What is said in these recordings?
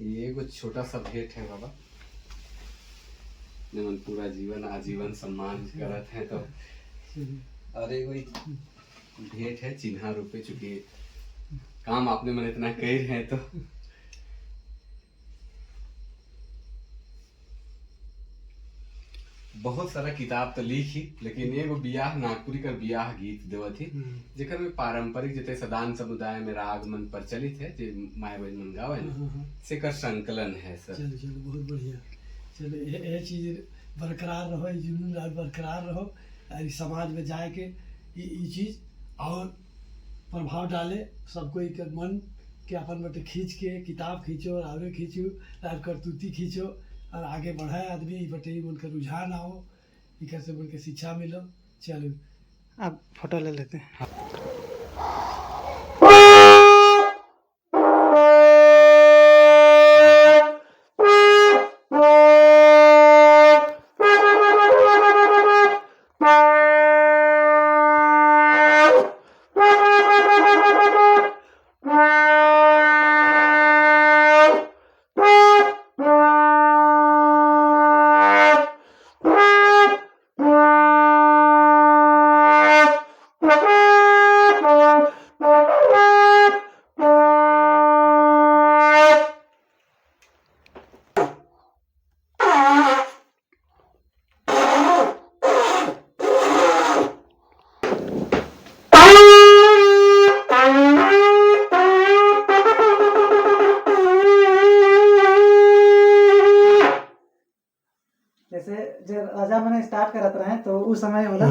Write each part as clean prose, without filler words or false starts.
ये एगो छोटा सा भेंट है बाबा, निमन पूरा जीवन आजीवन सम्मान करत हैं तो। और एगो ई भेंट है चिन्हा रूपे, चूंकि काम आपने मन इतना कर हैं तो। बहुत सारा किताब तो लिखी, लेकिन एगो बियाह नागपुरी का बियाह गीत देवत ही, जेकर में पारंपरिक जते सदान समुदाय में राग मन प्रचलित है, जे माय बहन मन गावे ना, से कर संकलन है सर। चलो चलो, बहुत बढ़िया। चलो ये चीज बरकरार रहो, ये जुनून और बरकरार रहो, और इस समाज में जाए के ये चीज और प्रभाव डाले सबको, एक मन के अपन बटे खींच के किताब खींचो और आगे खींचो और करतूती खींचो और आगे बढ़ाए आदमी, ई बटे ही मन के रुझान आओ, इकर से मन के शिक्षा मिलो। चलो अब फोटो ले लेते हैं। जैसे जब राजा मैंने स्टार्ट करत रहे तो उस समय होला।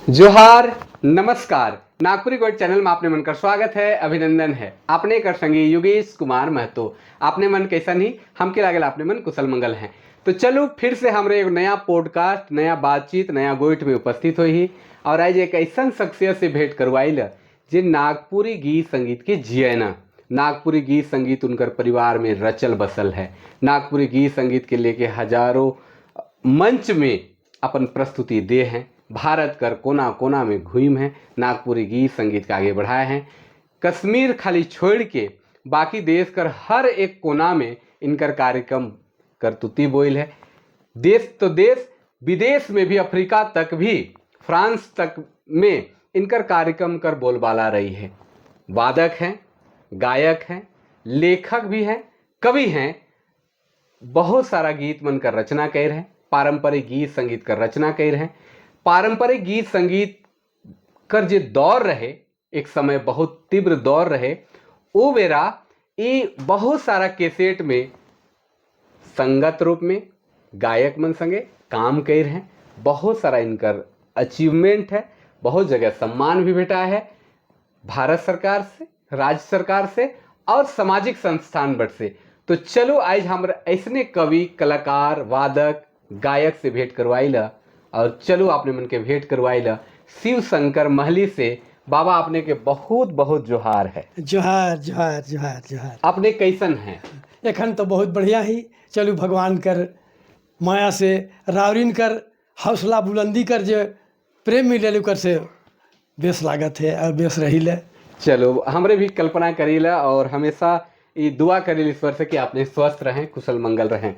जोहार, नमस्कार। नागपुरी गोल्ड चैनल में आपने मन का स्वागत है, अभिनंदन है। आपने कर संगी योगेश कुमार महतो। आपने मन कैसा नहीं, हमके लागल आपने मन कुशल मंगल हैं। तो चलो फिर से हमरे एक नया पॉडकास्ट, नया बातचीत, नया गोइठ में उपस्थित हुई ही। और आज एक ऐसा शख्सियत से भेंट करवाई जे नागपुरी गीत संगीत के जियना। नागपुरी गीत संगीत उनकर परिवार में रचल बसल है। नागपुरी गीत संगीत के लेके हजारों मंच में अपन प्रस्तुति दे हैं। भारत कर कोना कोना में घूम हैं, नागपुरी गीत संगीत के आगे बढ़ाए हैं। कश्मीर खाली छोड़ के बाकी देश कर हर एक कोना में इनकर कार्यक्रम करतुती बोल है। देश तो देश, विदेश में भी, अफ्रीका तक भी, फ्रांस तक में इनकर कार्यक्रम कर बोलबाला रही है। वादक हैं, गायक हैं, लेखक भी हैं, कवि हैं। बहुत सारा गीत मन कर रचना कर हैं, पारंपरिक गीत संगीत कर रचना कर हैं। पारंपरिक गीत संगीत कर जे दौर रहे, एक समय बहुत तीव्र दौर रहे, ओ बेरा ई बहुत सारा कैसेट में संगत रूप में गायक मन संगे काम कर हैं। बहुत सारा इनकर अचीवमेंट है, बहुत जगह सम्मान भी भेटा है भारत सरकार से, राज्य सरकार से और सामाजिक संस्थान बट से। तो चलो आज हम ऐसने कवि, कलाकार, वादक, गायक से भेंट करवाई ला। और चलो आपने मन के भेंट करवाई ला शिव शंकर महली से। बाबा आपने के बहुत बहुत जोहार है। जोहार जोहार जोहार जोहार। आपने कैसन हैं? एखन तो बहुत बढ़िया ही। चलू भगवान कर माया से रावरिन कर हौसला बुलंदी कर जे प्रेम मिले कर से बेस लागत है और बेस रही ले। चलो हमरे भी कल्पना करीला और हमेशा ये दुआ करील ईश्वर से कि आपने स्वस्थ रहें, कुशल मंगल रहें।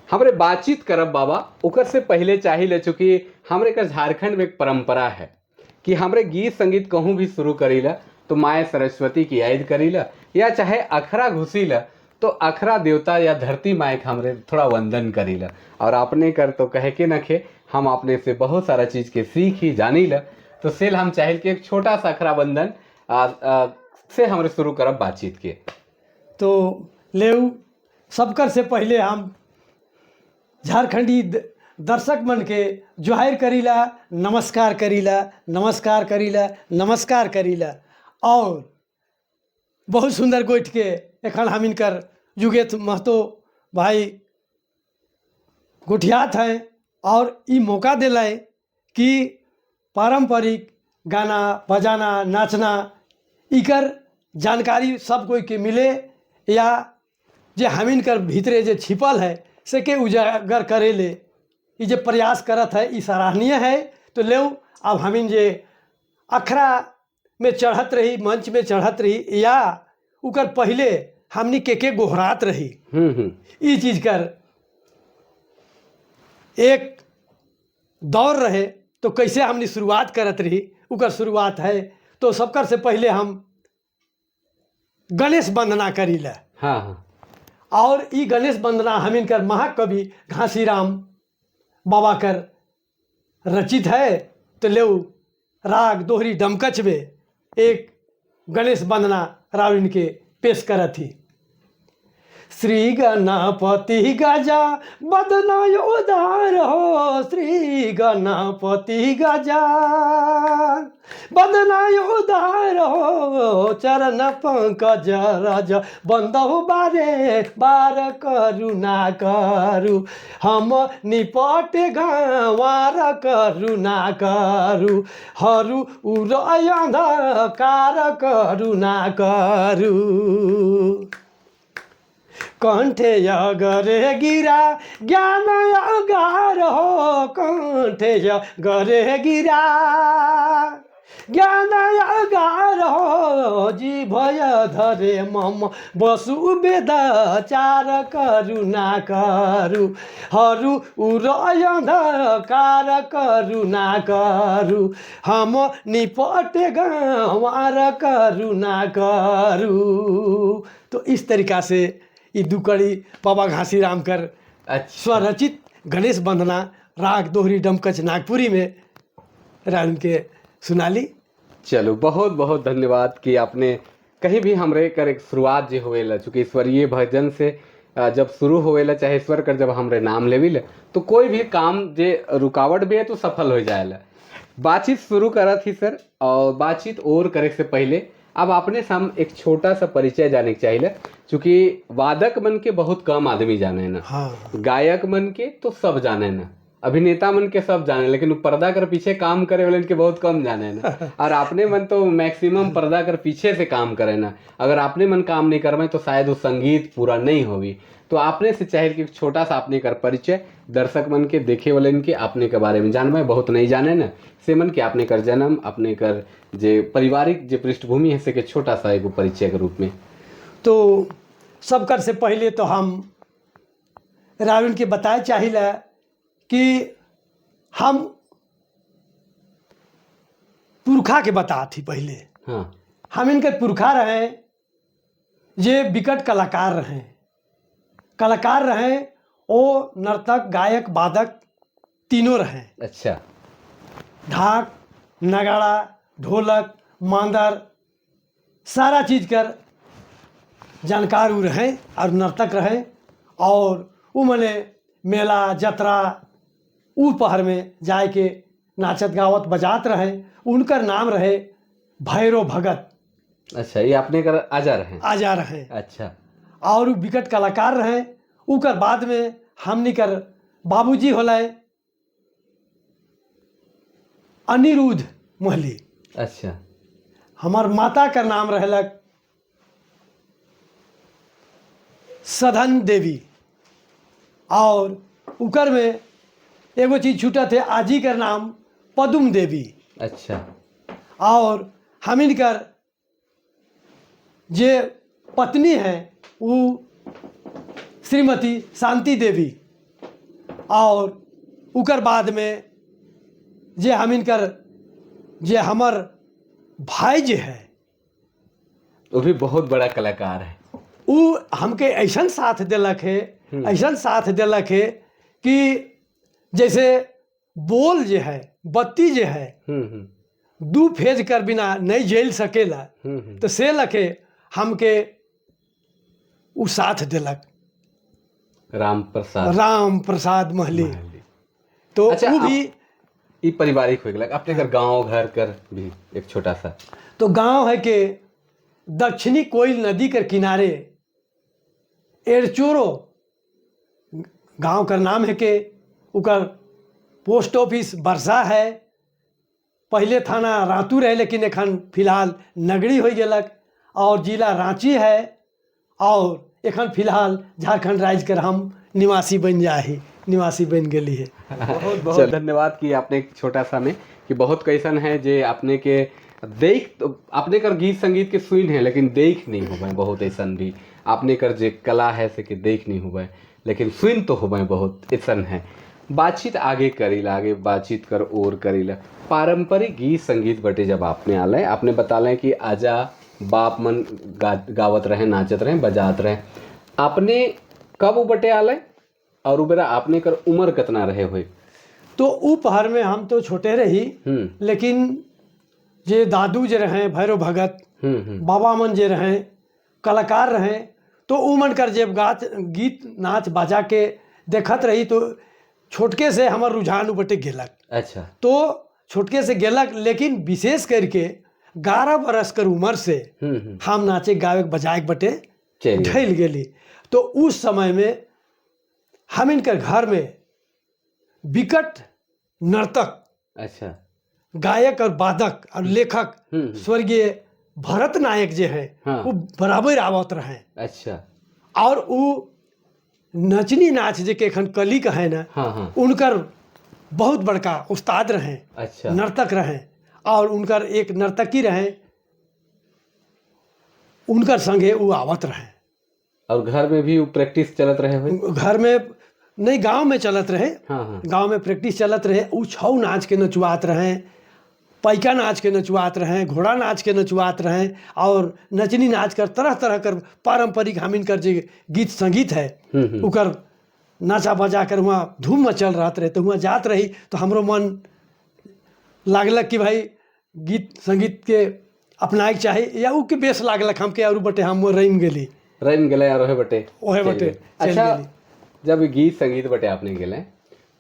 हमरे बातचीत करब बाबा, ओकर से पहले चाहिए चूँकि हमरे कर झारखंड में एक परंपरा है कि हमरे गीत संगीत कहूँ भी शुरू करीला तो माए सरस्वती की याद करीला, या चाहे अखरा घुसीला तो अखरा देवता या धरती माए के हमरे थोड़ा वंदन करीला। और आपने कर तो कहे के नखे, हम अपने से बहुत सारा चीज़ के सीख ही जानी ला। तो सेल हम चाहे कि एक छोटा सा अखरा वंदन से हमरे शुरू करब बातचीत के। तो लेउ सबकर से पहले हम झारखंडी दर्शक मन के जोहार करीला, नमस्कार करीला, नमस्कार करीला, नमस्कार करीला। और बहुत सुंदर गोठ के एखन हम इनकर जुगेत महतो भाई गोठियात हैं और ई मौका दिलाए कि पारंपरिक गाना बजाना नाचना इकर जानकारी सब कोई के मिले, या जे हम इनकर भीतरे जे छिपल है से के उजागर करे ले। ये जे प्रयास करत है ये सराहनीय है। तो ले अब हमिन जे अखरा में चढ़त रही, मंच में चढ़त रही या उकर पहले हमनी के गोहरात रही, ई चीज कर एक दौर रहे तो कैसे हमनी शुरुआत करत रही, उकर शुरुआत है। तो सबकर से पहले हम गणेश वंदना करीला। हाँ हाँ और ई गणेश वंदना हम इनकर महाकवि घासीराम बाबा कर रचित है। तो ले राग दोहरी डमकच में एक गणेश वंदना राव इनके पेश करत थी। श्री गणपति गजा बदना उदार हो, श्री गणपति गजा बदना उदार हो, चरण पंकज रज बंदहु बारे बार करुणा करु, हम निपट गंवार करुणा करु, हरु उर अंधकार करुणा करु। कंठे अगरे गिरा ज्ञान अगार हो, कंठे अगरे गिरा ज्ञान अगार हो, जी भय धरे मम बसु वेद चार करुणा करु, हरु उर अंधकार करुणा करु, हम निपट गंवार करुणा करु। तो इस तरीका से ये दुकड़ी बाबा घासीराम कर स्वरचित गणेश वंदना राग दोहरी डमकच नागपुरी में राम के सुनाली। चलो बहुत बहुत धन्यवाद कि आपने कहीं भी हमरे कर एक शुरुआत जो होवेला, चूँकि ईश्वरीय भजन से जब शुरू होवेला चाहे ईश्वर कर जब हमरे नाम लेविल तो कोई भी काम जे रुकावट भी है तो सफल हो जाएला। बातचीत शुरू करत ही सर, और बातचीत और करे से पहले अब आपने से हम एक छोटा सा परिचय जाने के चाहिए, चूँकि वादक मन के बहुत कम आदमी जाने ना। हाँ। गायक मन के तो सब जाने ना, अभिनेता मन के सब जाने, लेकिन पर्दा कर पीछे काम करे वाले के बहुत कम जाने ना। और आपने मन तो मैक्सिमम पर्दा कर पीछे से काम करे ना, अगर आपने मन काम नहीं करवाए तो शायद वो संगीत पूरा नहीं होगी। तो आपने से चाहिए कि छोटा सा आपने कर परिचय दर्शक मन के देखे वाले के आपने के बारे में जानवाए, बहुत नहीं जाने ना से मन के आपने कर जन्म, अपने कर जे पारिवारिक जे पृष्ठभूमि है से के छोटा सा एगो परिचय के रूप में। तो सबकर से पहले तो हम रावण के बताए चाहिए कि हम पुरखा के बता थी पहले। हाँ। हम इनके पुरखा रहे जे विकट कलाकार रहे, कलाकार रहे वो नर्तक गायक वादक तीनों रहे। अच्छा। ढाक नगाड़ा ढोलक मांदर सारा चीज़ कर जानकार वो रहे और नर्तक रहे, और वो मने मेला जतरा ऊ पहर में जाए के नाचत गावत बजात रहे। उनकर नाम रहे भैरव भगत। अच्छा, ये अपने कर आजा रहे? आजा रहे। अच्छा। और विकट कलाकार रहे। उकर बाद में हमनी कर बाबूजी होले अनिरुद्ध मोहली। अच्छा। हमार माता का नाम रहलक सधन देवी। और उकर में एगो चीज छूटा थे, आजी कर नाम पदुम देवी। अच्छा। और हमिन कर जे पत्नी है वो श्रीमती शांति देवी। और उकर बाद में जे हमिन कर जे हमर भाई जे है वो भी बहुत बड़ा कलाकार है, वो हमके ऐसा साथ दिलक है, ऐसा साथ दिलक है कि जैसे बोल जे है बत्ती जे है दू फेज कर बिना नहीं जेल सकेला, तो से लखे हमके उ साथ दिलक राम प्रसाद, राम प्रसाद महली। तो अच्छा, वो भी ये पारिवारिक हो गया। अपने घर गांव घर कर भी एक छोटा सा तो गांव है के दक्षिणी कोयल नदी के किनारे एरचोरो गांव का नाम है के उकर पोस्ट ऑफिस बरसा है। पहले थाना रातू रहे लेकिन एखन फिलहाल नगड़ी हो गलक, और जिला रांची है, और एखन फिलहाल झारखंड राज्य के हम निवासी बन जाए। निवासी बन गेली है। बहुत बहुत धन्यवाद कि आपने एक छोटा सा में कि बहुत कैसन है जे आपने के देख तो आपने कर गीत संगीत के सुन है लेकिन देख नहीं हो पाए। बहुत ऐसन भी आपने कर जे कला है से कि देख नहीं हो पाए लेकिन सुन तो हो पाए, बहुत ऐसन है। बातचीत आगे करीला, आगे बातचीत कर और करीला। पारंपरिक गीत संगीत बटे जब आपने आले, आपने बताले कि आजा बाप मन गावत रहे, नाचत रहे, बजात रहे, आपने कब वो बटे आले और उबेरा आपने कर उम्र कितना रहे हुए? तो उ पहर में हम तो छोटे रही, लेकिन जे दादू जे रहे भैरव भगत, बाबा मन जे रहे कलाकार रहे, तो उ मन कर जब गात गीत नाच बाजा के देखत रही तो छोटके से हमार रुझान बटे गेलक। अच्छा। तो छोटके से गेलक, लेकिन विशेष करके 11 बरस कर उम्र से हम नाचे गावे बजाए बटे ढल गेली। तो उस समय में हम इनकर घर में विकट नर्तक, अच्छा, गायक और वादक और लेखक स्वर्गीय भरत नायक जे हैं, हाँ। वो बराबर आवत रहे। अच्छा। और वो नचनी नाच जे के एखन कली कहे ना, हाँ हाँ, उनकर बहुत बड़का उस्ताद रहे। अच्छा। नर्तक रहे और उनकर एक नर्तकी रहे, उनकर संगे वो आवत रहे। और घर में भी वो प्रैक्टिस चलत रहे हुए? घर में नहीं, गांव में चलत रहे। हाँ हाँ। गांव में प्रैक्टिस चलत रहे। उ छऊ नाच के नचुआत रहे, पैका नाच के नचुआत रहे, घोड़ा नाच के नचुआत रहे और नचनी नाच कर तरह तरह कर पारंपरिक हमिन कर जे गीत संगीत है उकर नाचा बजा कर वहाँ धूम मचल रहत रहे। तो वहाँ जात रही तो हमरो मन लागलक कि भाई गीत संगीत के अपनाए के चाही, या उ के बेस लागलक हमके और बटे हम रम गेली। रम गेले और ओहे बटे ओहे बटे चल अच्छा, गेली। जब गीत संगीत बटे आपने गेले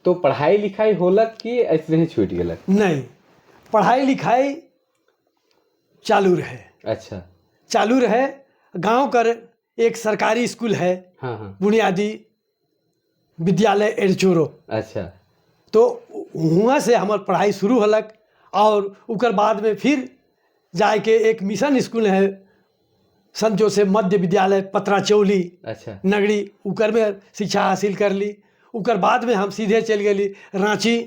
तो पढ़ाई लिखाई होलक कि ऐसे ही छूट गेलक? नहीं, पढ़ाई लिखाई चालू रहे। अच्छा। चालू रहे। गांव कर एक सरकारी स्कूल है, हाँ हाँ, बुनियादी विद्यालय एरचोरो। अच्छा। तो वहाँ से हमार पढ़ाई शुरू होलक और उकर बाद में फिर जाके एक मिशन स्कूल है संत जोसेफ मध्य विद्यालय पतराचौली, अच्छा, नगरी, उकर में शिक्षा हासिल कर ली। उकर बाद में हम सीधे चल गेली रांची।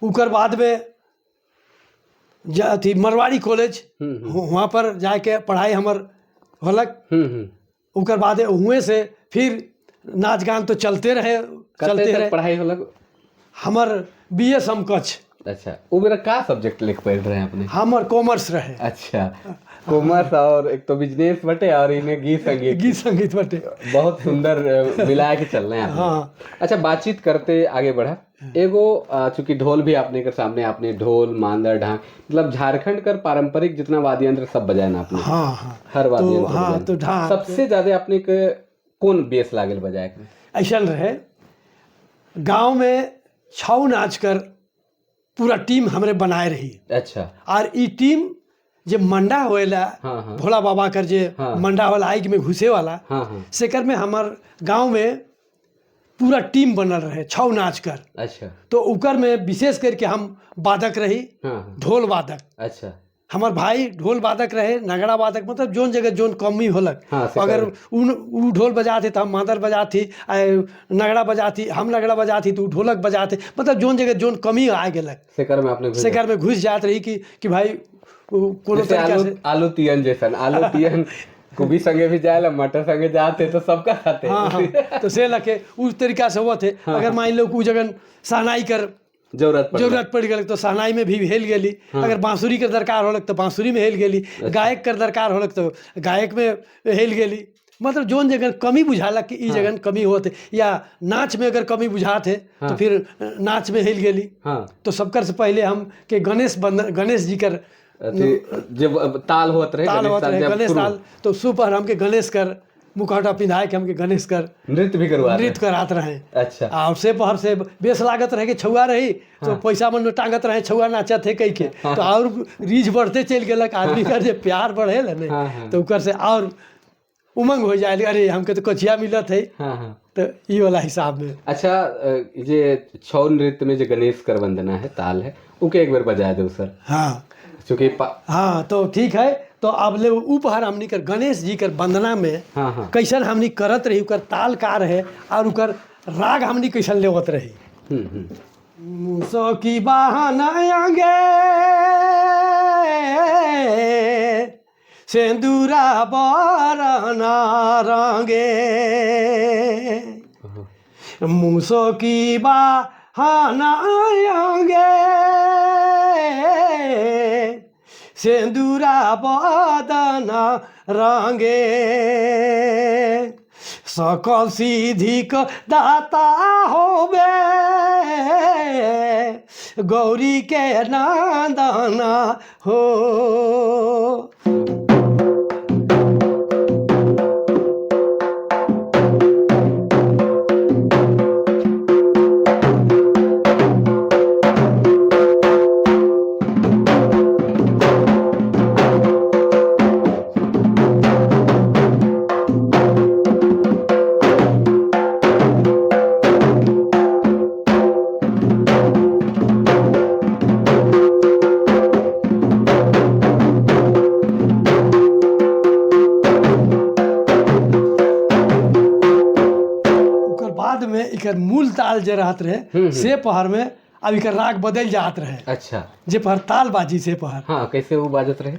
उकर बाद में अथी मरवाड़ी कॉलेज, वहाँ पर जाके पढ़ाई हमर होलक। उकर बाद हुए से फिर नाच गान तो चलते रहे, चलते रहे। पढ़ाई होलक? हमर बी ए समकक्ष। अच्छा, वो मेरा का सब्जेक्ट लिख पढ़ रहे हैं अपने? हमर कॉमर्स रहे। अच्छा, कॉमर्स और एक तो बिजनेस बटे और इन्हें गीत संगीत। गीत संगीत बटे। बहुत सुंदर मिला के चल रहे हैं। हाँ। अच्छा, बातचीत करते आगे बढ़ा। एगो चूंकि ढोल भी आपने के सामने, आपने ढोल मांदर ढाक मतलब झारखंड कर पारंपरिक जितना वाद्य यंत्र सब बजाए ना आपने? हाँ हाँ, हर वाद्य यंत्र। हाँ, तो ढाक सबसे ज्यादा आपने के कौन बेस लागल बजाए? ऐसा रहे, गांव में छऊ नाच कर पूरा टीम हमरे बनाए रही। अच्छा। और ई टीम जे मंडा होएला, हाँ हाँ, भोला बाबा कर जे हाँ। मंडा वाला आइग में घुसे वाला, हाँ हाँ, सेकर में हमार गांव में पूरा टीम बनल रहे छऊ नाच कर। अच्छा। तो उकर में विशेष करके हम वादक रही, हाँ हाँ, ढोल वादक। अच्छा। हमार भाई ढोल वादक रहे, नगड़ा वादक, मतलब जोन जगह जोन कमी होलक, हाँ, अगर उन उ ढोल बजाते तो हम मादर बजाती, नगड़ा बजाती, हम नगड़ा बजाती तो उ ढोलक बजाते, मतलब जोन जगह जोन कमी आ गेलक सेकर में आपने सेकर में घुस जात रही कि भाई कोनो तरीका से आलू तियन जैसन, आलू तियन गोभी संगे भी जाए, मटर संगे जाते तो सबका खाते। हाँ हाँ, तो से लके उस तरीका से होते। हाँ, अगर मान लो उ जगह सहनाई कर जरूरत पड़ गई तो सहनाई में भी हेल गेली। हाँ। अगर बांसुरी के दरकार होलक तो बांसुरी में हेल गेली। अच्छा। गायक के दरकार होलक तो गायक में हेल गेली। मतलब जोन जगह कमी बुझालक कि ई जगह कमी होते या नाच में अगर कमी बुझाते तो फिर नाच में हेल गेली। हाँ। तो सबकर से पहले हम के गणेश बंदन, गणेश जी कर जब ताल होत रहे, ताल होत रहे गणेश ताल, तो सुपर हमके गणेश कर मुखौटा पिंधाए के हमके गणेश कर नृत्य भी करवा नृत्य करात रहे। अच्छा। और से पहर से बेस लागत रहे कि छुआ रही तो पैसा मन में टांगत रहे, छुआ नाचत है कह के, तो और रीझ बढ़ते चल गेलक आदमी का जे प्यार बढ़े नहीं, हाँ। तो उकर से और उमंग हो जाए, अरे हमके तो कचिया मिलत है। हाँ। तो ये वाला हिसाब में। अच्छा, ये छऊ नृत्य में जो गणेश कर वंदना है, ताल है, उके एक बार बजा दो सर। हाँ, चूँकि हाँ तो ठीक है। तो अब ले उपहार हमनी कर गणेश जी कर वंदना में हाँ हाँ। कैसन हमनी करत रही, उकर ताल का रहे और उकर राग हमनी कैसन लेवत रही। हम्म हम्म मूसो की बहन अंगे सिंदूरा बरना रंगे, मूसो की बहन अंगे सिंदूरा बदन रंगे, सकल सिद्धिक दाता होबे गौरी के नंदन हो। ओकर बाद में एकर मूल ताल जे रहत रहे से पहर में अब एकर राग बदल जात रहे। अच्छा। जे पहर ताल बाजी से पहर। हाँ, कैसे वो बाजत रहे?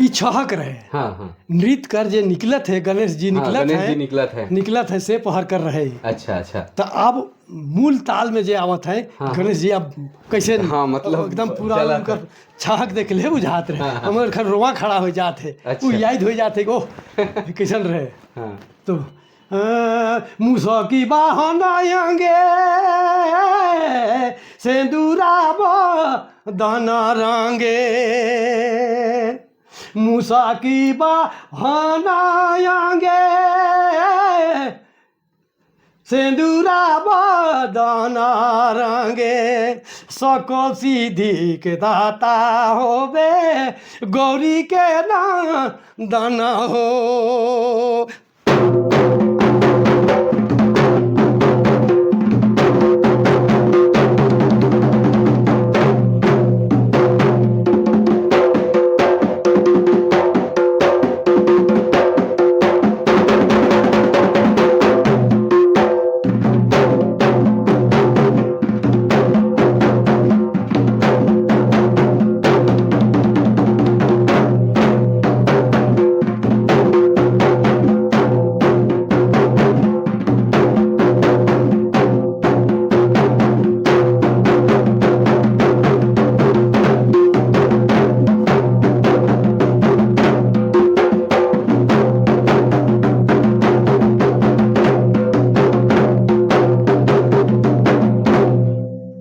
ई छहक रहे। हाँ हाँ। नृत्य कर जे निकलत है गणेश जी, हाँ, निकलत गणेश है जी निकलत है। निकलत है से पहर कर रहे। अच्छा अच्छा। तो अब मूल ताल में जे आवत है हाँ। गणेश जी अब कैसे, हाँ, मतलब एकदम पूरा चलत उनकर है। छहक देख ले बुझात रहे। हाँ, हाँ। हमर खर रोआ खड़ा हो जात है। अच्छा। उ याद हो जात है कि ओह कैसन रहे। हाँ। तो मूसो की बहन अंगे सिंदूरा बदन रंगे, मूसा की बहन अंगे सिंदूरा बदन रंगे, सकल सिद्धि के दाता होबे गौरी के नंदन हो।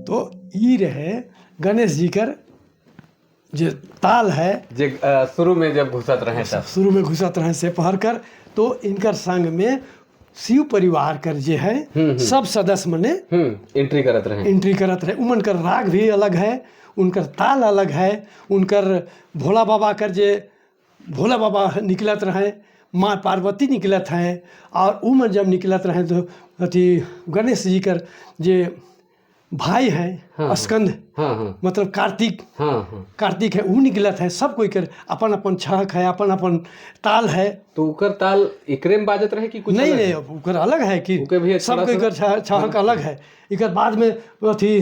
तो ई रहे गणेश जी कर जे ताल है जे शुरू में जब घुसत रहे तब। शुरू में घुसत रहे से पहर कर, तो इनकर संग में शिव परिवार कर जे है सब सदस्य मने एंट्री करत रहे। एंट्री करत रहे। उमन कर राग भी अलग है, उनकर ताल अलग है, उनकर भोला बाबा कर जे भोला बाबा निकलत रहे, माँ पार्वती निकलत हैं, और उमन जब निकलत रहे तो अथी गणेश जी कर जे भाई हैं हाँ, स्कंद, हाँ हाँ मतलब कार्तिक, हाँ हाँ कार्तिक है ऊ निकलत है। सब कोई कर अपन अपन छहक है, अपन अपन ताल है। तो उकर ताल एकरे में बाजत रहे कि कुछ नहीं अलग नहीं, है? ओकर अलग है कि ओके भी सब थोड़ा कोई सा- कर छहक अलग है। एकर बाद में अथी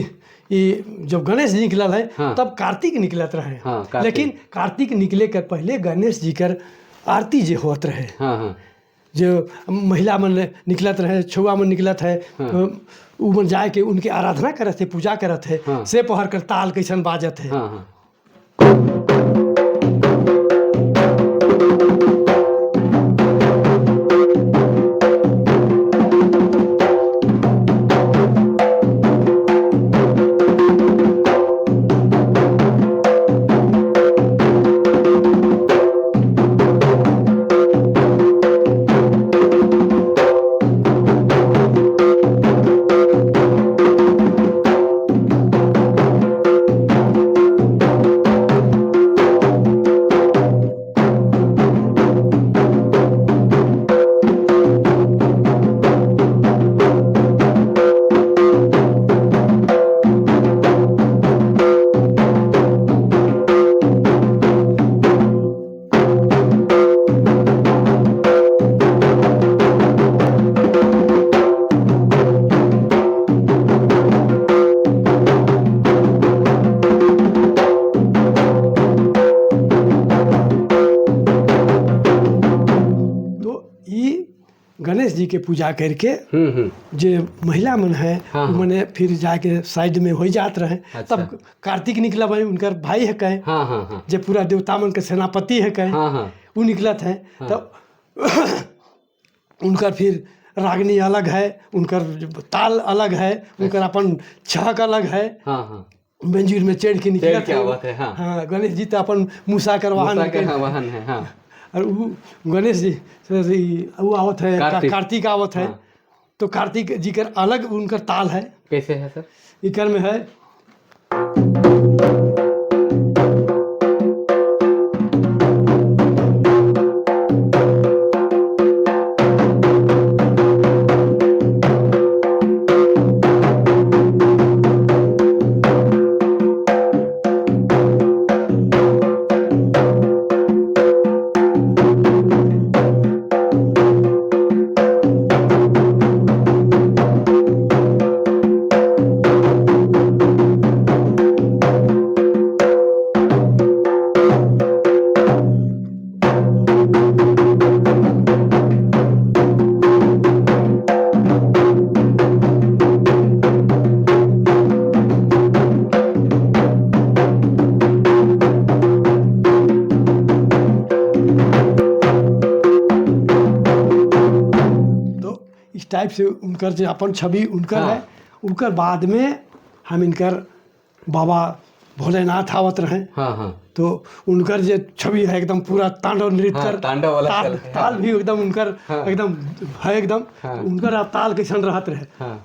ई जब गणेश जी निकलल है हाँ। तब कार्तिक निकलत रहे। हाँ, कार्तिक। लेकिन कार्तिक निकले कर पहले गणेश जी कर आरती जे होत रहे, हाँ हाँ जो महिला मन निकलत रहे, छुआ मन निकलत है, उ मन जाए के उनके आराधना करत है, पूजा करत है। हाँ। से पहर कर ताल कैसन बाजत है। हाँ हाँ। के पूजा करके हम्म हम्म जे महिला मन है हाँ, उ मने फिर जाके साइड में हो जात रहे। अच्छा। तब कार्तिक निकला भाई, उनकर भाई है कहे, हाँ हाँ हाँ जे पूरा देवता मन के सेनापति है कहे, हाँ हाँ वो निकलत है। तब उनकर फिर रागनी अलग है, उनकर ताल अलग है, उनकर अपन छहक अलग है। हाँ हाँ मंजूर में चढ़ के निकलत के आवत है, हाँ। हाँ, गणेश जी तो अपन मूसा कर वाहन मूसा के के- हाँ, वाहन है, हाँ। और वो गणेश जी से वो आवत है, कार्तिक। कार्तिक आवत है। हाँ। तो कार्तिक जी कर अलग उनकर ताल है। कैसे है सर? इकर में है तो इस टाइप से उनकर जो अपन छवि उनकर हाँ। है। उनकर बाद में हम इनकर बाबा भोलेनाथ आवत रहे। हाँ हाँ तो उनकर जो छवि है एकदम पूरा तांडव नृत्य हाँ, कर तांडव वाला ताल, चल- ताल भी एकदम उनकर हाँ। एकदम है एकदम। हाँ। उनकर अब ताल कैसन रहत रहे। हाँ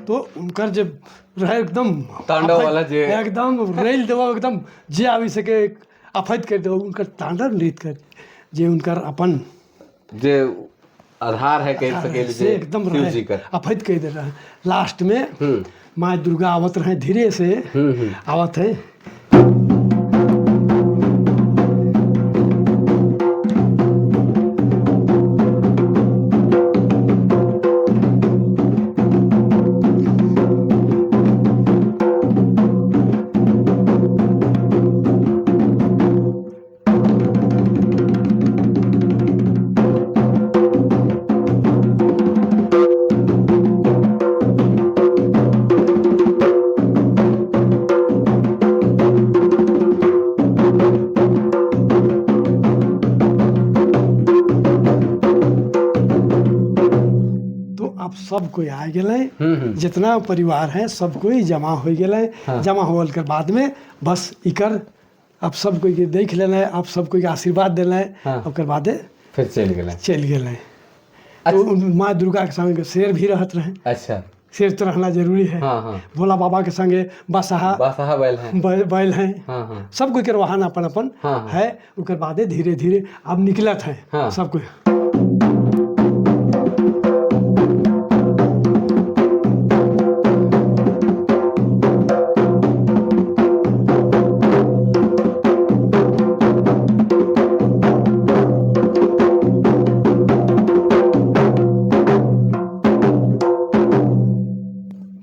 तो उनकर जब रहे एकदम तांडव वाला जे- एकदम रेल देवा एकदम जे आवी सके आफत कर देवा उनकर तांडव नृत्य कर जे उनकर अपन जे आधार है कह सके से जे एकदम शिव रहे जी कर आफत कर दे रहे। लास्ट में हम्म माँ दुर्गा आवत रहे धीरे से हम्म हम्म आवत है। तो अब सब कोई आ गए, हम्म जितना परिवार है सब कोई जमा हो गए। हाँ। जमा होल के बाद में बस इकर अब सब कोई के देख लेना, अब सब कोई के आशीर्वाद देना, हाँ। ओकर बादे फिर चल गए। चल गए। तो माँ दुर्गा के संग शेर भी रहत रहे। अच्छा। शेर तो रहना जरूरी है। हाँ हाँ भोला बाबा के संगे बसहा बादशाह बैल है। बैल हैं। हाँ हाँ सब कोई के वाहन अपन अपन हाँ, हाँ। है। ओकर बादे धीरे धीरे अब निकलत है हाँ। सब कोई।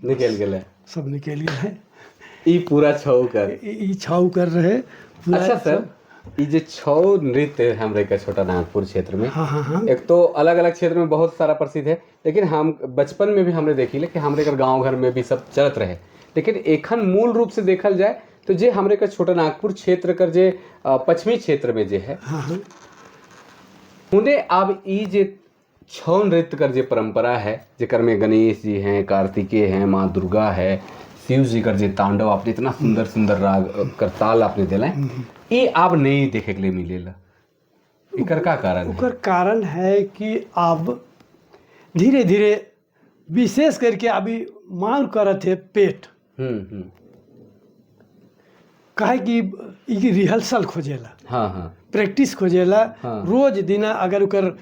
निकल गए। सब निकल गए हैं। ई पूरा छऊ कर ई छाऊ कर रहे पूरा। अच्छा सर, ये जे छऊ नृत्य हमरे के छोटा नागपुर क्षेत्र में, हाँ हाँ हाँ एक तो अलग अलग क्षेत्र में बहुत सारा प्रसिद्ध है, लेकिन हम बचपन में भी हमने देखी ले कि हमरे कर गांव घर में भी सब चलत रहे। लेकिन एखन मूल रूप से देखल जाए तो जे हमरे का छोटा नागपुर क्षेत्र कर जे पश्चिमी क्षेत्र में जे है, हाँ हाँ उन्हें अब ई जे छऊ नृत्य कर जे परंपरा है, जेकर में गणेश जी हैं, कार्तिकेय हैं, माँ दुर्गा है, शिव जी कर जे तांडव आपने इतना सुंदर सुंदर राग कर ताल आपने दिला, ये अब नहीं देखे के लिए मिलेला। एकर का कारण है? ओकर कारण है कि अब धीरे धीरे विशेष करके अभी मांग करत है पेट, हम्म हम्म काहे कि ई रिहर्सल खोजेला, हाँ हाँ प्रैक्टिस खोजेला। रोज दिना अगर ओकर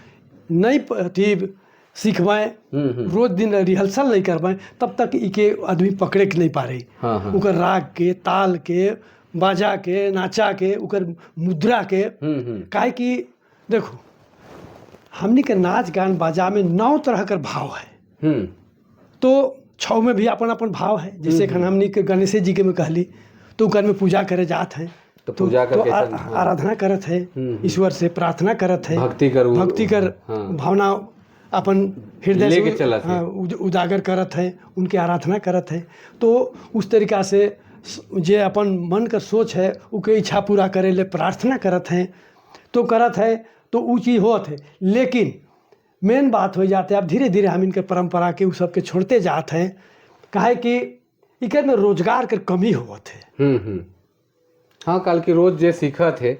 नहीं अथी सीखबाएँ, हम्म हम्म रोज दिन रिहर्सल नहीं करबाएँ, तब तक इके आदमी पकड़े के नहीं पा रही। हाँ हाँ ओकर राग के, ताल के, बाजा के, नाचा के, ओकर मुद्रा के। हम्म हम्म काहे कि देखो, हमनी के नाच गान बाजा में 9 तरह कर भाव है। तो छऊ में भी अपन अपन भाव है। जैसे एखन हमनी के गणेश जी के में कहली तो ओकर में पूजा करे जात हैं, तो पूजा करके तो आराधना करत है, ईश्वर से प्रार्थना करत है, भक्ति कर भक्ति कर भावना अपन हृदय से लेके चलत है। हाँ, उजागर करत है, उनके आराधना करत है। तो उस तरीका से जे अपन मन का सोच है उके इच्छा पूरा करे ले प्रार्थना करत हैं, तो करत है, तो ऊ चीज़ होत है। लेकिन मेन बात हो जाते है, अब धीरे धीरे हम इनके परंपरा के उ सबके छोड़ते जात हैं, काहे कि इकर में रोजगार के कमी होत है। हाँ, कल की रोज जे सीखत है,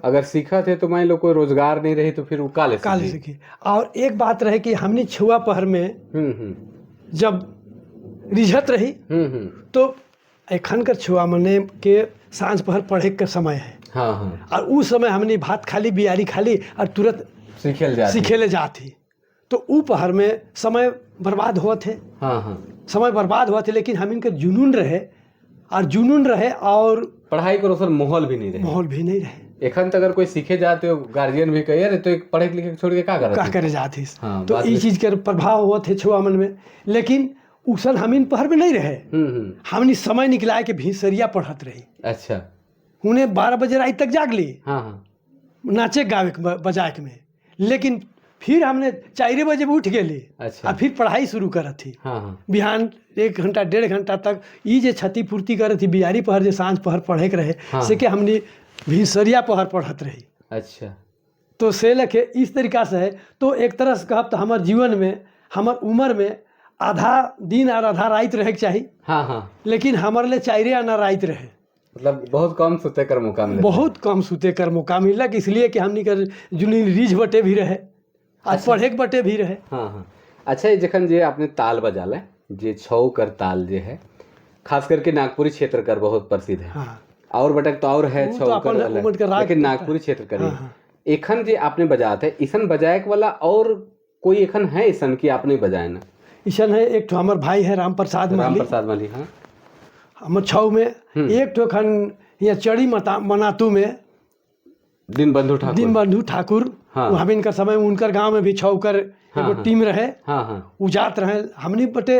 अगर सीखत है तो मान लो कोई रोजगार नहीं रही तो फिर वो काले काले सीखी। और एक बात रहे कि हमने छुआ पहर में जब रिझत रही तो एखन कर छुआ मने के सांझ पहर पढ़े के समय है। हाँ हाँ और उस समय हमने भात खाली, बियारी खाली और तुरंत सीखेल जाती, सीखेले जाती, तो ऊ पहर में समय बर्बाद होत है। हाँ हाँ समय बर्बाद होत है, लेकिन हम इनके जुनून रहे और जुनून रहे और पढ़ाई करो सर माहौल भी नहीं रहे, माहौल भी नहीं रहे। एखन तक अगर कोई सीखे जाते हो गार्जियन भी कहे अरे तो एक पढ़े लिखे छोड़ के का करत का करे जाते। हाँ, तो इस चीज़ के प्रभाव होत है छुआ मन में, लेकिन उसन हम इन पहर में नहीं रहे। हमनी समय निकलाए के भीसरिया पढ़त रही। अच्छा। उन्हें 12 बजे रात तक जाग ली। हाँ हाँ। नाचे गावे के बजाए के में, लेकिन फिर हमने 4 बजे उठ गेली। अच्छा। और फिर पढ़ाई शुरू करत थी। हाँ हाँ। बिहान 1 घंटा 1.5 घंटा तक ई जे क्षतिपूर्ति करत थी, बिहारी पहर जे सांझ पहर पढ़े के रहे। हाँ। से के हमने भिनसरिया पहर पढ़त रही। अच्छा। तो से लखे इस तरीका से है। तो एक तरह से कहब तो हमार जीवन में, हमार उम्र में आधा दिन और आधा रात रहे के चाही। हाँ हाँ। लेकिन हमारे लिए 4 आना रात रहे, मतलब बहुत कम सुते कर मौका मिला, बहुत कम सुते कर मौका मिला, इसलिए कि हमनी कर जुनी रीझ बटे भी रहे और पढ़े के बटे भी रहे। हाँ हाँ। अच्छा, जखन जे आपने ताल बजाला, जे छऊ कर ताल जे है, खास करके नागपुरी क्षेत्र कर बहुत प्रसिद्ध है। हाँ। और बटक तो और है वो छऊ तो कर अपन अलग, उमड़ के राग लेकिन नागपुरी क्षेत्र कर। हाँ, हाँ। एखन जे आपने बजाते है, इसन बजाए वाला और कोई एखन है इसन की आपने बजाए ना? इसन है एक ठो हमार भाई है राम प्रसाद राम माली। प्रसाद माली, हाँ। हमर छऊ में एक ठो खन यहाँ चढ़ी मता मनातू में दीनबंधु ठाकुर, दीनबंधु ठाकुर। हाँ। वहाँ भी इनका समय उनकर गांव में भी छऊ कर हाँ, एगो हाँ। टीम रहे। हाँ हाँ। उ जात रहे। हमनी बटे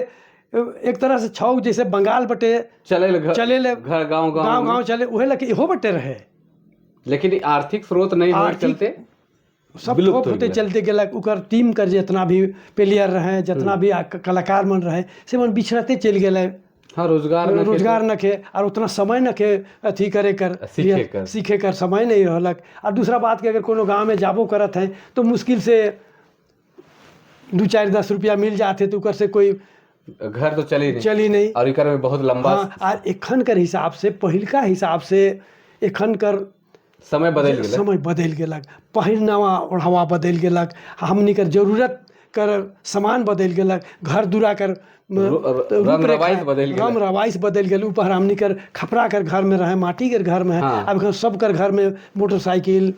एक तरह से छऊ जैसे बंगाल बटे चले ले घर, चले ले घर गांव गांव गांव गांव चले, उहे लगे इहो बटे रहे। लेकिन आर्थिक स्रोत नहीं होने आर्थिक चलते सब विलुप्त ठोप हो होते गेलक। चलते गेलक। उकर टीम कर जितना भी प्लेयर रहे, जितना भी कलाकार मन रहे, से मन बिछड़ते चलि गेलै। हाँ, रोजगार न के रोजगार न के और उतना समय न के अथी करे कर सीखे कर। सीखे कर समय नहीं रहलक। और दूसरा बात कि अगर कोनो गांव में जाबो करत है तो मुश्किल से 2-4 10 रुपया मिल जाते तो उकर से कोई घर तो चली नहीं, चली नहीं। और इकर में बहुत लंबा हाँ, और एखन कर हिसाब से पहिलका हिसाब से एखन कर समय बदल गेलक, समय बदलि गेलक, पहिरनावा ओढ़ावा बदलि गेलक, हमनी कर जरूरत कर सामान बदलि गेलक, घर दुरा कर रंग रवाइश बदलि गेलक। रंग रवाइश बदलि गेल। ऊपर हमनी कर खपरा कर घर में रहे, माटी कर घर में है। हाँ। अब सब कर घर में मोटरसाइकिल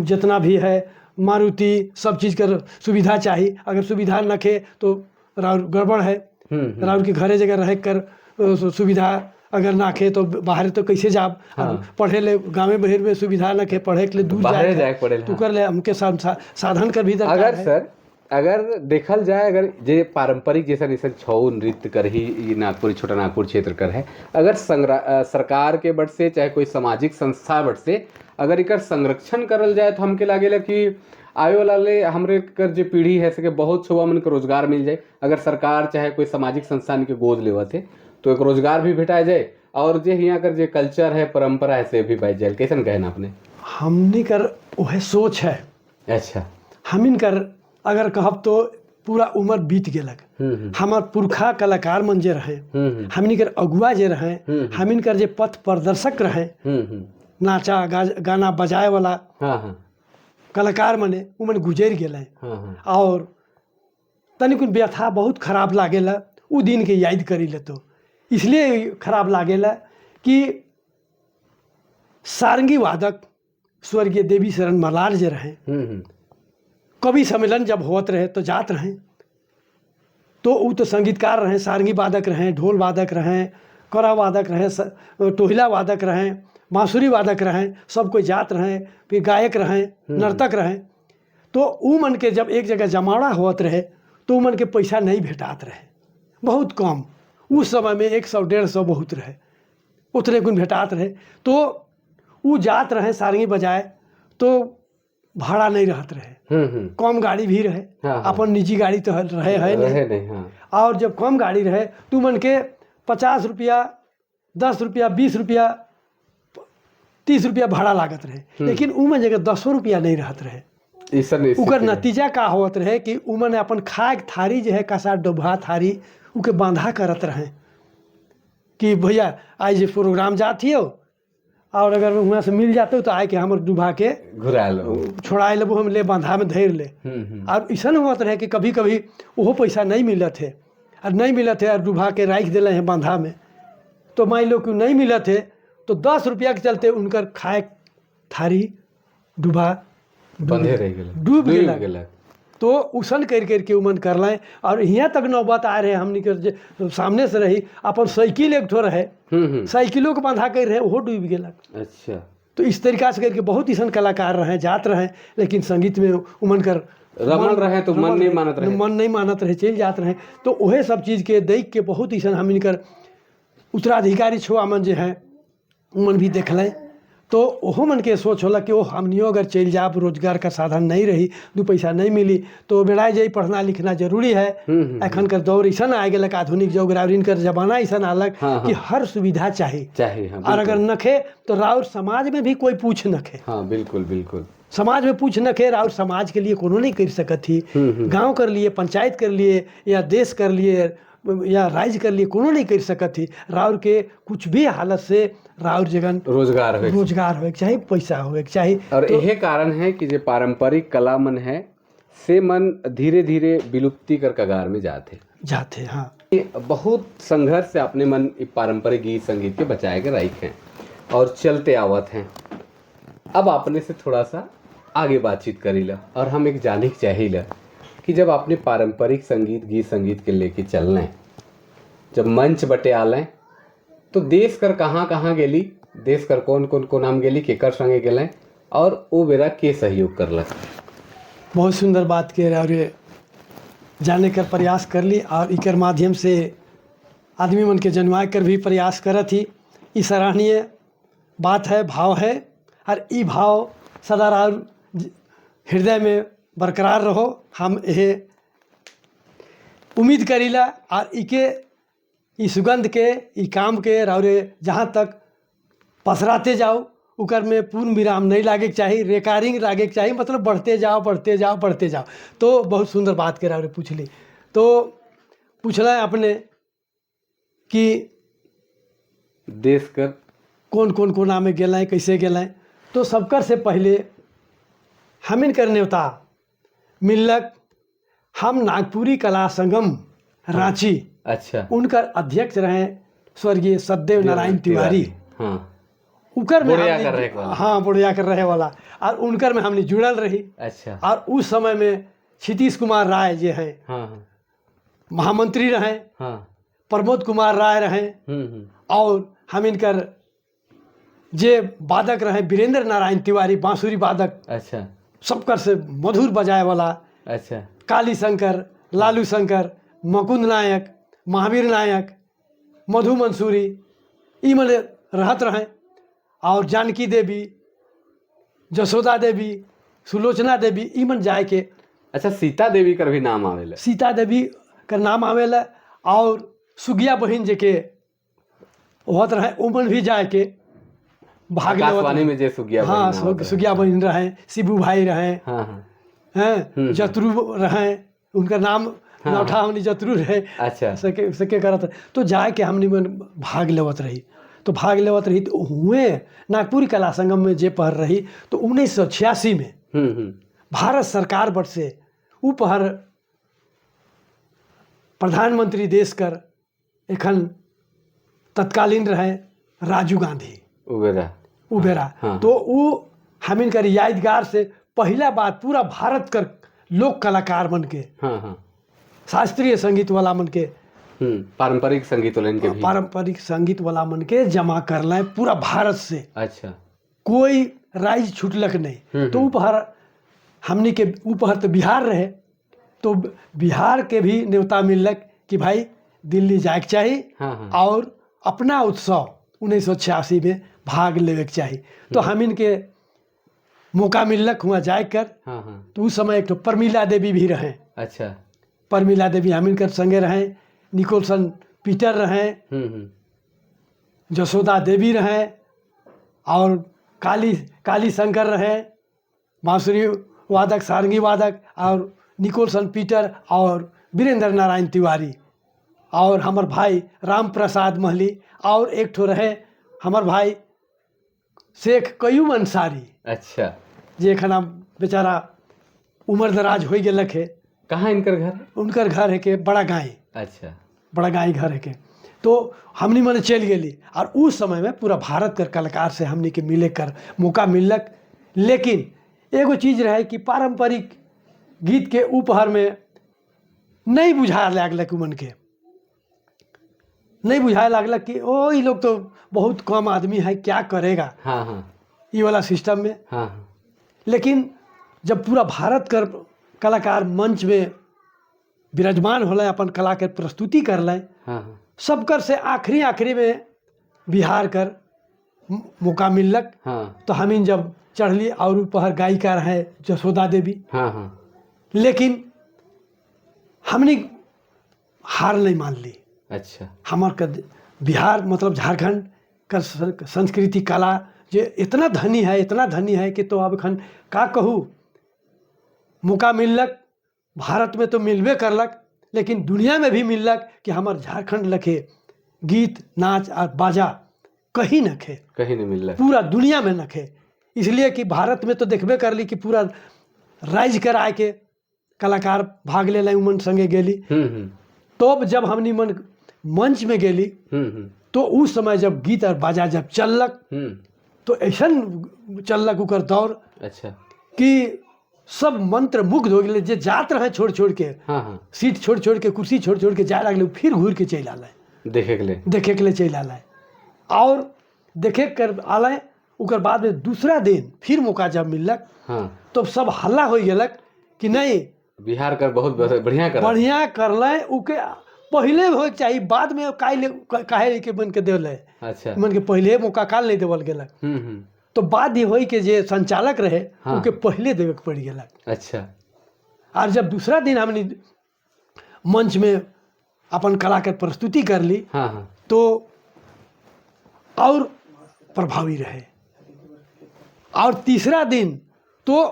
जितना भी है, मारुति, सब चीज़ कर सुविधा चाहिए। अगर सुविधा न खे तो राउर गड़बड़ है। राउर के घरे जगह रह कर सुविधा अगर ना खे तो बाहर तो कैसे जाब। हाँ। पढ़े ले गाँव बहिर में सुविधा न खे, पढ़े के लिए दूर बाहरे जाए पड़े, तो कर ले हमके साधन कर भी दरकार अगर है। सर अगर देखल जाए, अगर जे पारंपरिक जैसा जैसे छऊ नृत्य कर ही ये नागपुर छोटा नागपुर क्षेत्र कर है, अगर सरकार के बट से चाहे कोई सामाजिक संस्था बट से अगर एकर संरक्षण करल जाए तो हमके लागेला कि आवे वाला ले हमरे कर जो पीढ़ी है सके बहुत छुआ मन के रोजगार मिल जाए। अगर सरकार चाहे कोई सामाजिक संस्थान के गोद लेवत है तो एक रोजगार भी भेटा जाए और जे यहाँ कर जे कल्चर है, परंपरा है, से भी बच जाए। कैसन कहना आपने? हमनी कर वह सोच है। अच्छा। हमिन कर अगर कहब तो पूरा उम्र बीत गेलक। हमार पुरखा कलाकार मन जे रहे, हमनी कर अगुआ जे रहे, हमिन कर जे पथ प्रदर्शक रहे, नाचा गाना बजाए वाला हाँ हाँ कलाकार मने उमन गुजर गेल। हाँ हाँ और तनिक व्यथा बहुत खराब लागेला उ दिन के याद करी ले, तो इसलिए खराब लागेला कि सारंगी वादक स्वर्गीय देवी शरण मलार जे रहे, कवि सम्मेलन जब होत रहे तो जात रहे, तो उ तो संगीतकार रहे, सारंगी वादक रहे, ढोल वादक रहे, करा वादक रहे, टोहिला वादक रहे, बांसुरी वादक रहे, सब कोई जात रहे, फिर गायक रहे, नर्तक रहे। तो उ मन के जब एक जगह जमावड़ा होत रहे तो उ मन के पैसा नहीं भेटात रहे, बहुत कम। उस समय में 100-150 बहुत रहे, उतने गुण भेटात रहे। तो उ जात रहे सारंगी बजाए तो भाड़ा नहीं रहत रहे, कम गाड़ी भी रहे, हाँ, हाँ। अपन निजी गाड़ी तो रहे है नहीं। रहे नहीं, हाँ। और जब कम गाड़ी रहे तो मन के 50 रुपया, 10 रुपया, 20 रुपया, 30 रुपया भाड़ा लागत रहे, लेकिन उमन जगह 10 रुपया नहीं रहत रहे। उकर नतीजा का होत रहे कि उमन अपन खाए के थारी जो है कसा डोभा थारी उके बांधा करत रहे कि भैया आज जे प्रोग्राम जात हियो और अगर वहाँ से मिल जाते तो आए के हमर डुबा के घुरा लो, छोड़ाए लेबो, हम ले बांधा में धर ले। और ऐसा होत रहे कि कभी कभी वो पैसा नहीं मिलत है और नहीं मिलत है और डुबा के राख दिले हैं बांधा में, तो मान लो कि नहीं मिलत है तो 10 रुपया के चलते उनकर खाए थारी डुबा बंधे रह गेल, डूब गेलक। तो उसन कर करके उमन कर लाए और यहाँ तक नौबत आ रहे हमनी के सामने से रही अपन साइकिल एक ठो रहे, साइकिलों के बांधा कर रहे, वो डूब गेलक। अच्छा। तो इस तरीका से करके बहुत ऐसा कलाकार रहे, जात रहे, लेकिन संगीत में उमन कर रमल रहे तो मन नहीं मानत रहे, मन नहीं मानत रहे, चल जात रहे। तो वह सब चीज़ के देख के बहुत ऐसा हमनी कर उत्तराधिकारी छुआ मन जो है उमन भी देख लें तो ओहो मन के सोच होला कि ओ हमनियो अगर चल जाब, रोजगार का साधन नहीं रही, 2 पैसा नहीं मिली तो बेड़ा जाई, पढ़ना लिखना जरूरी है। एखन कर दौर ऐसा आ गया आधुनिक युग, राउरिन कर जमाना ऐसा आलक हाँ, कि हर सुविधा चाहिए चाहिए, हाँ, और अगर नखे तो राउर समाज में भी कोई पूछ नखे। हाँ बिल्कुल बिल्कुल, समाज में पूछ नखे, राउर समाज के लिए कोनो नहीं कर सकत ही, गाँव कर लिए, पंचायत कर लिए, या देश कर लिए, या राज्य कर लिए, कोनो नहीं कर सकत ही। राउर के कुछ भी हालत से राउर जगन रोजगार हो, रोजगार होए चाहे, पैसा होए चाहे। और तो, यही कारण है कि जो पारंपरिक कला मन है से मन धीरे धीरे विलुप्ति कर कगार में जाते जाते। हाँ, बहुत संघर्ष से अपने मन पारंपरिक गीत संगीत के बचाए के राइक हैं और चलते आवत हैं। अब आपने से थोड़ा सा आगे बातचीत करी ला और हम एक जाने के चाहिए कि जब आपने पारंपरिक संगीत गीत संगीत के लेके चलना है, जब मंच बटे आलें तो देश कर कहाँ कहाँ गेली, देश कर कौन कौन को नाम गेली, केकर संगे गेलें और वो बेरा के सहयोग करलक। बहुत सुंदर बात के और ये जाने कर प्रयास कर ली और इकर माध्यम से आदमी मन के जनवाए कर भी प्रयास करत ही। ई सराहनीय बात है, भाव है और ई भाव सदा हृदय में बरकरार रहो, हम यह उम्मीद करीला और इके ई सुगंध के ई काम के राउरे जहाँ तक पसराते जाओ उकर में पूर्ण विराम नहीं लागे के चाही, रिकरिंग लागे के चाही, मतलब बढ़ते जाओ बढ़ते जाओ बढ़ते जाओ। तो बहुत सुंदर बात के राउरे पूछ ली। तो पूछला अपने कि देश कर कौन कौन कोना में गेलें, कैसे गेलें, तो सबकर से पहले हमिन कर न्योता मिलक हम नागपुरी कला संगम रांची, अच्छा, उनकर अध्यक्ष रहे स्वर्गीय सतदेव नारायण तिवारी। हाँ, उकर में बुढ़िया कर रहे वाला। हाँ, बुढ़िया कर रहे वाला, और उनकर में हमने जुड़ल रही। अच्छा। और उस समय में क्षितिश कुमार राय जे हैं, हाँ, महामंत्री रहे, हाँ, प्रमोद कुमार राय रहे, और हम इनकर जे वादक रहे वीरेंद्र नारायण तिवारी बांसुरी वादक, अच्छा, सबकर से मधुर बजाए वाला, अच्छा, काली शंकर, लालू शंकर, मुकुंद नायक, महावीर नायक, मधु मंसूरी, ई मने रहत रहे। और जानकी देवी, जसोदा देवी, सुलोचना देवी इमन जाए के। अच्छा, सीता देवी कर भी नाम आवेला? सीता देवी का नाम आवेला और सुगिया बहिन जे के होत रहे, उमन भी जाए के भाग लेवत आकाशवाणी रहे। में जे सुगिया हाँ, बहिन आवत रहे। सुगिया बहिन रहे, शिबू भाई रहे, हाँ हाँ हैं, जतरू रहे, उनका नाम नौठा हमनी जतरू रहे। सके सके करत तो जाए के हमनी मन भाग लेवत रही। तो भाग लेवत रही तो हुए नागपुरी कला संगम में जे पढ़ रही तो 1986 में हम्म हम्म भारत सरकार बट से उपहर प्रधानमंत्री देश कर एखन तत्कालीन रहे राजीव गांधी। उबेरा। उबेरा। तो वो हमिन कर यादगार से पहला बात पूरा भारत कर लोक कलाकार मन के, हाँ हाँ शास्त्रीय संगीत वाला मन के, पारंपरिक संगीत वालन के भी, पारंपरिक संगीत वाला मन के जमा कर लाए पूरा भारत से। कोई राज्य छूटलक नहीं। तो उपहर हमनी के उपहर तो बिहार रहे, तो बिहार के भी न्योता मिललक कि भाई दिल्ली जाए के चाही हाँ हाँ और अपना उत्सव 1986 में भाग लेवे के चाही। तो हमिन के मौका मिललक हुआ जाए कर। हाँ हाँ तो उस समय एक तो परमीला देवी भी रहे। परमीला देवी हमिन कर संगे रहे, निकोलसन पीटर रहे, जसोदा देवी रहे और काली काली शंकर रहे, बांसुरी वादक, सारंगी वादक, और निकोलसन पीटर और वीरेंद्र नारायण तिवारी और हमर भाई राम प्रसाद महली और एक ठो रहे हमर भाई शेख कयूम अंसारी। जे एखन अब बेचारा उम्र दराज हो गेलक है। कहाँ इनकर घर है? उनकर घर है के बड़ा गाय। बड़ा गाय घर है के। तो हमनी मने चल गेली और उस समय में पूरा भारत कर कलाकार से हमनी के मिले कर मौका मिललक। लेकिन एगो चीज़ रहे कि पारंपरिक गीत के उपहर में नहीं बुझा लागलक, उमन के नहीं बुझाए लागलक कि ओ ये लोग तो बहुत कम आदमी है, क्या करेगा हाँ हाँ ये वाला सिस्टम में। हाँ हाँ लेकिन जब पूरा भारत कर कलाकार मंच में विराजमान होलै, अपन कला के प्रस्तुति करलै, हाँ हाँ सबकर से आखिरी आखिरी में बिहार कर मौका मिललक। तो हमीन जब चढ़ली और ऊपर गायिका रहे जसोदा देवी। हाँ हाँ लेकिन हमनी हार नहीं मान ली। हमार का बिहार मतलब झारखंड का संस्कृति कला जे इतना धनी है, इतना धनी है कि तो अब एखन का कहूँ, मौका मिललक भारत में तो मिलबे करलक, लेकिन दुनिया में भी मिललक कि हमार झारखंड लखे गीत नाच और बाजा कहीं नखे। कहीं नहीं मिल रहा। पूरा दुनिया में नखे, इसलिए कि भारत में तो देखबे करली कि पूरा राज्य कर आए के कलाकार भाग ले उमन संगे गेली। तब जब हमनी मन मंच में गेली तो उस समय जब गीत और बाजा जब चललक तो ऐसन चललक ओकर दौर कि सब मंत्र मुग्ध हो गए। जे जात रहे छोड़ छोड़ के, हाँ हाँ सीट छोड़ छोड़ के, कुर्सी छोड़ छोड़ के जाए लगले, फिर घूर के चलि आले। देखे के लिए। देखे के लिए चलि आले और देखे कर आले। ओकर बाद में दूसरा दिन फिर मौका जब मिललक तब सब हल्ला हो गेलक कि नहीं, बिहार कर बहुत बढ़िया कर। बढ़िया करलै, उके पहले होइके चाही, बाद में काहे काहे के मन के देले। मन के पहले मौका काल नहीं देवल गेलक। हम्म हम्म तो बाद ही होई के जे संचालक रहे, उके पहले देवे के पड़ गेलक। और जब दूसरा दिन हमने मंच में अपन कला के प्रस्तुति कर ली हाँ हाँ तो और प्रभावी रहे और तीसरा दिन तो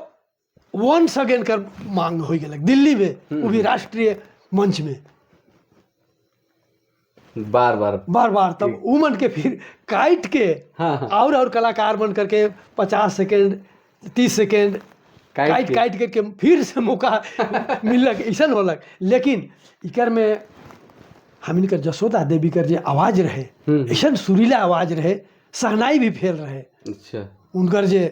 वंस अगेन कर मांग हो गेलक दिल्ली में, वो भी राष्ट्रीय मंच में। बार बार। बार बार। तब उमन के फिर काट के हाँ हाँ और कलाकार बन करके 50 सेकेंड, 30 सेकेंड काट काट के। काट करके फिर से मौका मिलक, ऐसन होलक। लेकिन इकर में हमन कर जसोदा देवी कर जे आवाज रहे, ऐसन सुरीला आवाज रहे, सहनाई भी फेल रहे। उनकर जे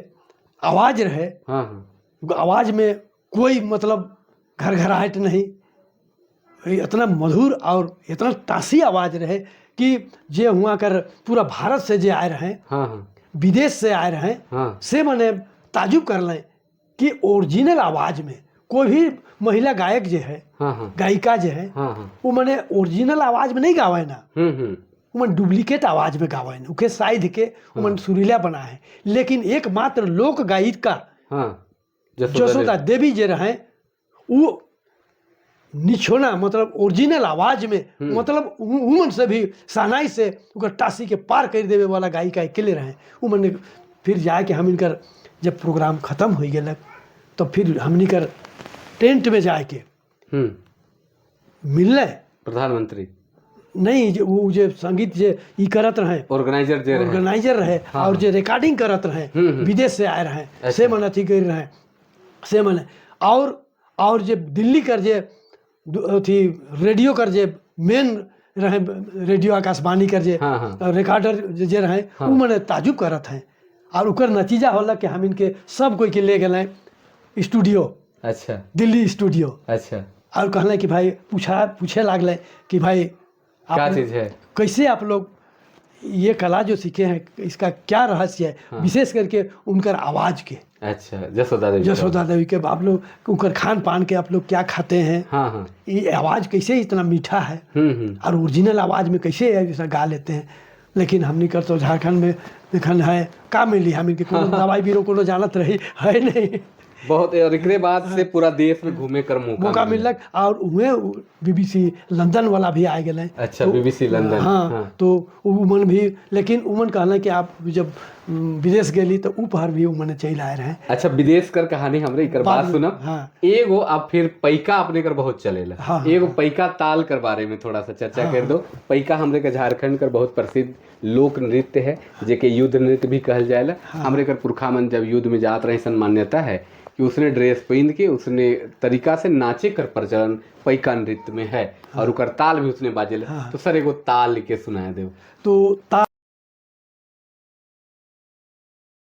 आवाज रहे, हाँ हाँ आवाज में कोई मतलब घरघराहट नहीं, इतना मधुर और इतना तासी आवाज रहे कि जे हुआ कर पूरा भारत से जे आए रहे, हाँ हाँ विदेश से आए रहे, से मने ताजुब कर लें कि ओरिजिनल आवाज़ में कोई भी महिला गायक जे है, हाँ हाँ गायिका जे है, हाँ हाँ वो मने ओरिजिनल आवाज़ में नहीं गावे ना। हम्म हम्म उमन डुप्लीकेट आवाज में गावन, उके साइध के उमन सुरीला बनाए हैं, लेकिन एकमात्र लोक गायिका जसोदा जसोदा देवी जे रहे, वो निछोना मतलब ओरिजिनल आवाज में, मतलब उमन से भी सहनाई से ओकर टासी के पार कर देवे वाला गायिका अकेले रहे उमन। फिर जाके हम इनकर जब प्रोग्राम खत्म हो गया तो फिर हमनी कर टेंट में जाके मिलने। प्रधानमंत्री? नहीं, जे वो जे संगीत जे ई करत रहे। ऑर्गेनाइजर जे रहे। ऑर्गेनाइजर रहे और जे रिकॉर्डिंग करत रहे, विदेश से आए रहे, से मन अथी कर रहे, से मन और जे दिल्ली कर जे अथी रेडियो कर जे मेन रहे, रेडियो आकाशवाणी कर जे हाँ, हाँ। रिकॉर्डर जे रहे, उ मने ताजुब करत हैं और ओकर नतीजा होला कि हम इनके सब कोई के ले गए स्टूडियो, दिल्ली स्टूडियो। और कहले कि भाई, पूछा पूछे लागले कि भाई क्या आप चीज है? कैसे आप लोग ये कला जो सीखे हैं, इसका क्या रहस्य है? विशेष करके उनकर आवाज़ के। अच्छा, जसोदा देवी का। जसोदा देवी के आप लोग उनकर खान पान के, आप लोग क्या खाते हैं? हाँ हाँ ये आवाज़ कैसे इतना मीठा है हम्म हम्म और ओरिजिनल आवाज़ में कैसे ऐसा गा लेते हैं? लेकिन हमनी कर तो झारखंड में एखन है का मिली हमनी के? कोनो दवाई बीरो कोनो जानत रही है नहीं। बहुत, और एकरे बाद से पूरा देश में घूमे कर मौका मौका मिलल। मिलक और उहे बीबीसी लंदन वाला भी आ गए। BBC London. हाँ, तो उमन भी, लेकिन उमन कहना कि आप जब विदेश गेली तो ऊ पहर भी उमन चल आए रहे। अच्छा, विदेश कर कहानी हमरे इकर बाद बात में, सुनब। एगो अब फिर पैका अपने कर बहुत चलेला। एगो पैका ताल कर बारे में थोड़ा सा चर्चा कर दो। पैका हमरे के झारखंड कर बहुत प्रसिद्ध लोक नृत्य है, जेके युद्ध नृत्य भी कहल जाएला। हमरे कर पुरखा मन जब युद्ध में जात रहे सन, मान्यता है कि उसने ड्रेस पहन के उसने तरीका से नाचे कर प्रचलन पैका नृत्य में है और उकर ताल भी उसने बाजेला। तो सर, एगो ताल के सुना देव। तो ताल